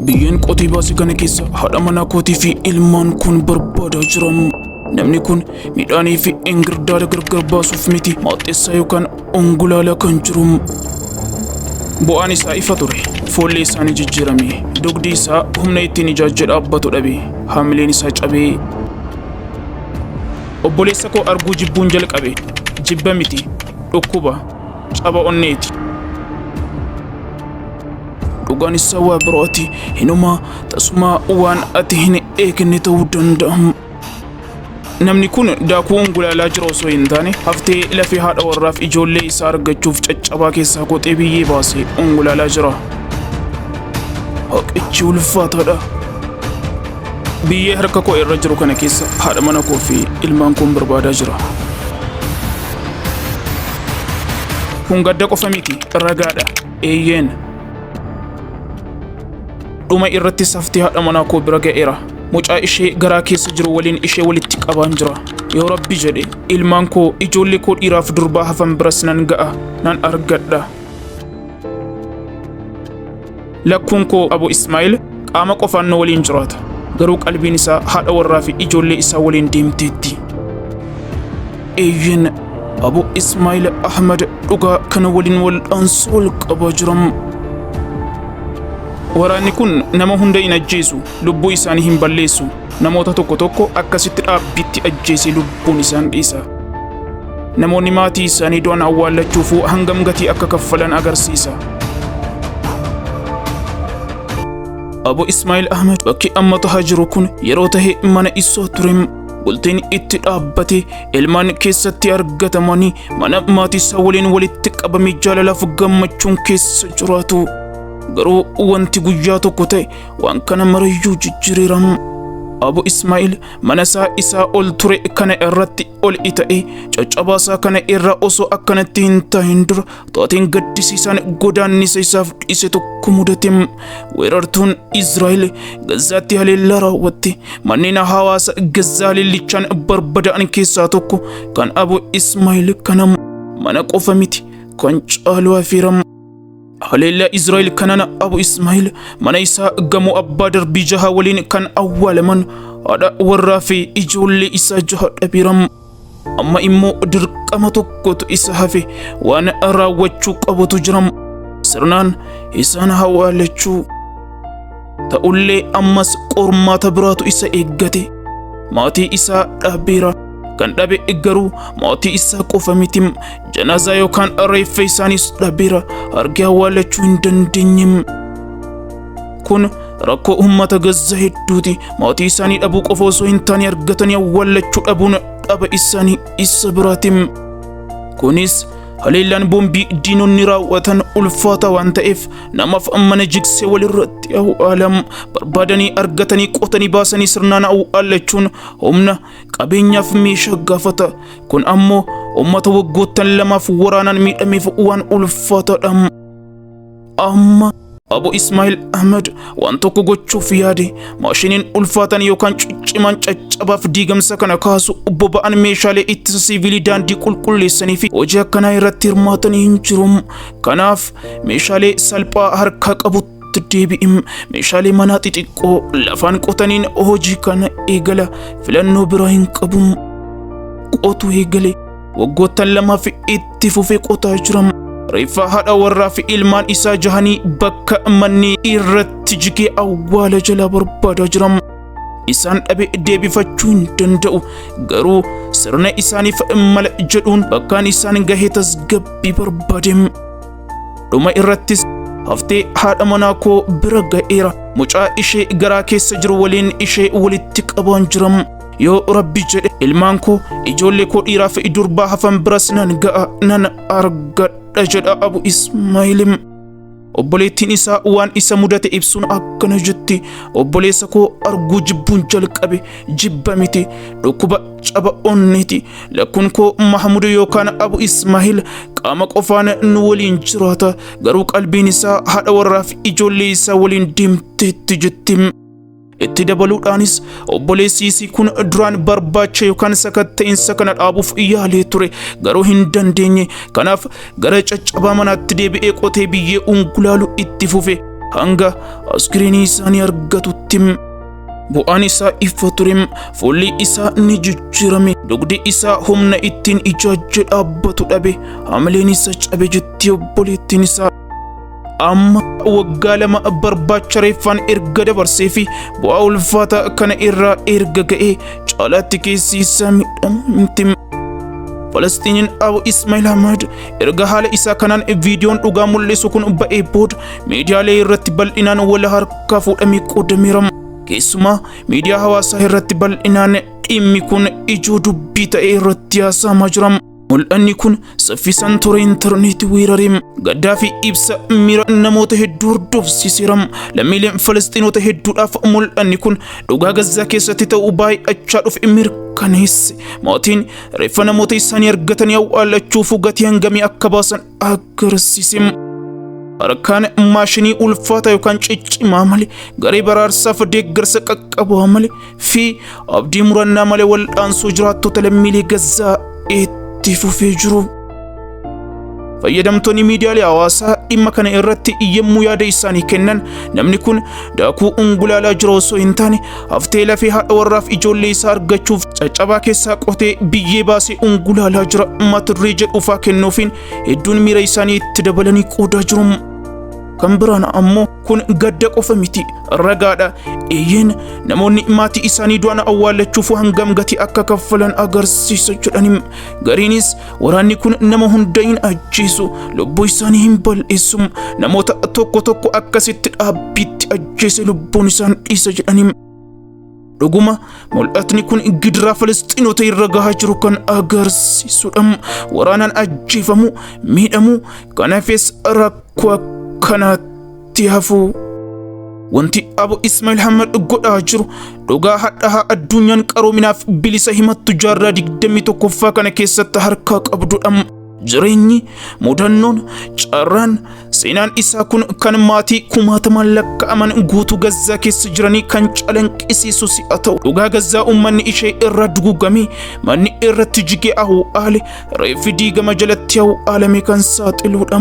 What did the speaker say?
Biyyeen qotee baase kana keessa haadha manaa kootii fi ilmaan kun barbaadaa jira. Namni kun midhaanii fi ingirdaada gargar baasuuf miti maaxxessaa yookaan ongulaalaa kan jiru. Bu'aan isaa ifa ture. Foolli isaa ni jijjiirame. Dugdi isaa humna ittiin ijaajjee dhaabbatu dhabe. Haamileen isaa cabee. Obboleessa koo arguu jibbuun jalqabe. Jibba miti. Dhukkuba. Caba onneeti. Dhugaan isaa waa biraati. Hinumaa tasumaa waan ati hin eegne ta'uu danda'a. Namni kun daakuu ungulaalaa jira osoo hin taane haftee lafee haadha warraaf ijoollee isaa argachuuf caccabaa keessaa qoxee biyyee baasee ungulaalaa jira. Haqichi ulfaataadha. Biyyee harka koo irra jiru kana keessa haadha mana koo fi ilmaan koon barbaadaa jira. Kun gadda qofa miti, ragaadha. Eeyyeen. Dhuma irratti safti haadha manaa koo bira ga'eera. Mucaa ishee garaa keessa jiru waliin ishee walitti qabaan jira. Yoo Rabbi jedhe ilmaan koo ijoollee koo dhiiraaf durbaa hafan biras nan ga'a, nan argadha. Lakkuun koo Abu Ismaa'il qaama qofaan nu waliin jiraata. Garuu qalbiin isaa haadha warraa fi ijoollee isaa waliin deemteetti. Eeyyeen Abu Ismaa'il Ahmad dhugaa kana waliin wal'aansoo wal qabaa jiram. Waraanni kun nama hunda hin ajjeesu, lubbuu isaanii hin balleessu. Namoota tokko tokko akkasitti dhaabbiitti ajjeesee lubbuun isaan dhiisa. Namoonni maatii isaanii du'an awwaallachuufuu hangam gatii akka kaffalan agarsiisa. Abu Ismaa'il Ahmed bakki amma tahaa jiru kun yeroo tahe mana isaa ture. Bultiin itti dhaabbate ilmaan keessatti argatamanii mana maatii isaa waliin walitti qabamee jaalalaaf gammachuun keessa jiraatu. Garuu wanti guyyaa tokko ta'e waan kana marayyuu jijjiireera. Abu Ismaa'il mana isaa isaa ol ture kana irratti ol ita'e caccabaa isaa kana irra osoo akkanatti hin ta'in dura taateen gaddisiisaan godaannisa isaaf dhiise tokko mudate. Weerartuun Israa'el Gazaatti haleellaa raawwatte. Manneen hawaasa Gazaa haleellichaan barbadaa'an keessaa tokko kan Abu Ismaa'il kana mana qofa miti kan caalu hafeera. Haleellaa Israa'el kanaan Abu Ismaa'il mana isaa gamoo abbaa darbii jaha waliin kan awwaalaman haadha warraa fi ijoollee isaa jaha dhabeera. Amma immoo dirqama tokkotu isa hafe waan raawwachuu qabutu jira. Sirnaan isaan awwaallachuu. Ta'ullee ammas qormaata biraatu isa eeggate. Maatii isaa dhabeera. Kan dhabe garuu maatii isaa qofa miti. Janaazaa yookaan reeffa isaaniis dhabeera. Argee awwaallachuu hin dandeenye. Kun rakkoo uummata Gazzaa hedduuti. Maatii isaanii dhabuu qofa osoo hin taane argatanii awwaallachuu dhabuun dhaba isaanii isa biraati. Kunis haleellaan boombii diinonni raawwatan ulfaata waan ta'eef namaaf mana jigsee walirratti awwaalam barbaadanii argatanii qotanii baasanii sirnaan awwaallachuun humna qabeenyaaf meeshaa gaafata. Kun ammoo uummata waggoottan lamaaf waraanaan miidhameef waan ulfaataadha. Amma Abu Ismaa'il Ahmed waan tokko gochuuf yaade. Maashiniin ulfaatan yookaan ciccimaan caccabaaf diigamsa kana kaasu boba'an meeshaalee ittisa siivilii daandii qulqulleessanii fi hojii akkanaa irratti hirmaatanii hin jiru. Kanaaf meeshaalee salphaa harkaa qabutti deebi'im. Meeshaalee manaa xixiqqoo lafaan qotaniin hojii kana eegala. Filannoo biraa hin qabu. Qotu eegale. Waggoottan lamaaf itti fufee qotaa jira. Reeffa haadha warraa fi ilmaan isaa jahanii bakka manni irratti jigee awwaala jalaa barbaadaa jira. Isaan dhabe deebifachuu hin danda'u. Garuu sirna isaaniif mala jedhuun bakkaan isaan gahee tasgabbii barbaade. Dhuma irrattis haftee haadha manaa koo bira ga'eera. Mucaa ishee garaa keessa jiru waliin ishee walitti qabaan jira. Yoo Rabbi jedhe ilmaan koo ijoollee koo dhiiraa fi durbaa hafan biras nan ga'a nan argadha jedha Abu Ismaa'ilim. Obboleettiin isaa waan isa mudate ibsuun akkana jetti. Obboleessa koo arguu jibbuun jalqabe. Jibba miti, dhukkuba caba onneeti. Lakkuun koo Mahmud yookaan Abu Ismaa'il qaama qofaan nu waliin jiraata. Garuu qalbiin isaa haadha warraa fi ijoollee isaa waliin deemteetti jetti. Itti dabaluudhaanis obboleessi isii kun duraan barbaacha yookaan sakatta'insa kana dhaabuuf yaalee ture garuu hin dandeenye. Kanaaf gara caccabaa manaatti deebi'ee qotee biyyee ungulaalu itti fufe. Hanga askiriinii isaanii argatutti bu'aan isaa ifa ture. Fuulli isaa ni jijjiirame. Dugdi isaa humna ittiin ijaajjee dhaabbatu dhabe. Hamileen isa cabe jetti obboleettiin isaa. Amma waggaa 2 barbaacha reeffaan erga dabarsee fi bu'aa ulfaataa kana irraa erga ga'ee caalaatti keessi isaa miidhamu himti. Falasxiiniin Abu Ismail Ahmad erga haala isaa kanaan viidiyoon dhugaa mul'isu kun ba'ee booda miidiyaalee irratti bal'inaan wal harkaa fuudhamee qoodameera. Keessumaa miidiyaa hawaasaa irratti bal'inaan dhimmi kun ijoo dubbii ta'ee irratti haasa'amaa jira. Mul'anni kun saffisaan toora intarneetii weeraree gaddaa fi ibsa miira namoota hedduu hordofsiiseera. Lammiileen Falasxiinota hedduudhaaf mul'anni kun dhugaa Gazzaa keessatti ta'uu baay'achaa dhufe mirkaneesse. Maatiin reeffa namoota isaanii argatanii awwaallachuuf gatii hangamii akka baasan agarsiise. Harkaan maashinii ulfaataa yookaan ciccimaa malee, garee baraarsaaf deeggarsa qaqqabaa malee fi abdii murannaa malee wal'aansoo jiraattota lammiilee Gazzaa itti fufee jiru. Fayyadamtoonni miidiyaalee hawaasaa dhimma kana irratti yommuu yaada isaanii kennan, namni kun daakuu ungulaalaa jira osoo hin taane haftee lafee haadha warraaf ijoollee isaa argachuuf caccabaa keessaa qotee biyyee baasee ungulaalaa jira mata duree jedhuufaa kennuufiin hedduun miira isaanii itti dabalanii qoodaa jiru. Kan biraan ammoo kun gadda qofa miti, ragaadha. Eeyyeen, namoonni maatii isaanii du'an awwaallachuuf hangam gatii akka kaffalan agarsiisa jedhani. Gariinis waraanni kun nama hunda hin ajjeesu, lubbuu isaanii hin balleessu, namoota tokko tokko akkasitti dhaabbiitti ajjeese lubbuun isaan dhiisa jedhani. Dhuguma mul'atni kun gidiraa Falasxiinota irra gahaa jiru kan agarsiisudha. Waraanaan ajjeefamu, miidhamu, kanaafis rakkoo akkanaatti hafu. Wanti Abu Ismail Ahmad godhaa jiru dhugaa hadhahaa addunyaan qaroominaaf bilisa himattu jaarraa 21ffaa kana keessatti harkaa qabdudha. Jireenyi, mudannoon, carraan, seenaan isaa kun kan maatii kumaatamaan lakkaa'aman guutuu Gazzaa keessa jiranii kan calanqisiisu si'a ta'u, dhugaa Gazzaa uummanni ishee irra dugugamee, manni irratti jigee awwaale, reeffi diigama jalatti awwaalame kan saaxiludha.